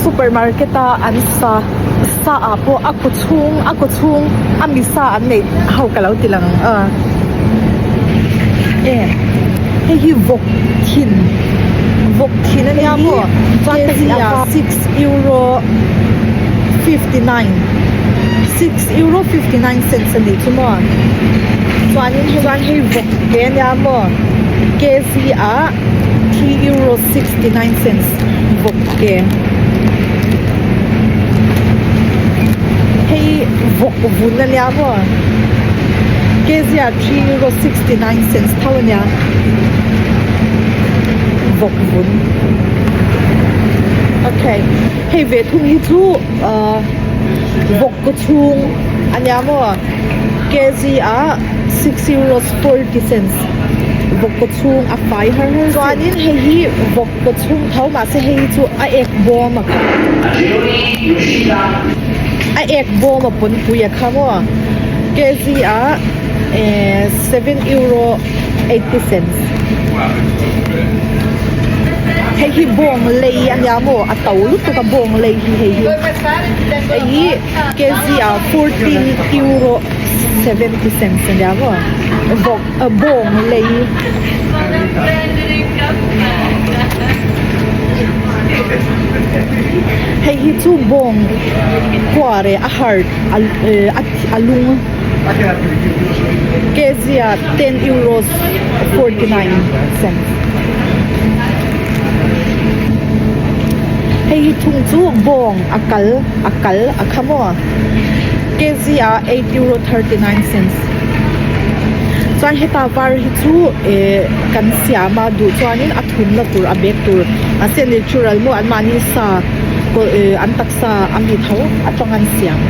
Super market a an sa sa ah pawh a kaw chhung a kaw chhung a mi sa an neih ho ka lo ti lang ang a e hei hi vawk thin vawk thin a nia maw chuan hei hi a six euro 59 6 euro 59 cents a nih chu maw chuanin hei chuan hei vawk ke a nia maw kg ah 3 euro 69 cents vawk ke hei vawk vun a nia maw kg ah 3 euro 69 cents tho a nia vawk vun okay hei ve thung hi chu ahh vawk kaw chhung a nia maw kg ah six euros 40 cents vawk kaw chhung a fai har har chuanin hei hi vawk kaw chhung tho mahse hei hi chu a ek bawm a kha a ek bawm a pawnpui a kha maw kg ah ehh seven euro 80 cents hei hi bawng lei a nia maw a to lutuk a bawng lei hi hei hi hei hi kg ah 14 euro 70 cents a nia maw vawk bawng lei hei hi chu bawng kuare a heart a lung. Kezia 10 euros 49 cents. Hei hi thung chu bawng a kal a kal a kha maw. Kezia 8 euro 39 cents. Chuan heta var hi chu eh kan siam a duh chuanin a thumna tur a bag tur mahse natural maw anmahni sa eh an taksa a mi tho atang an siam.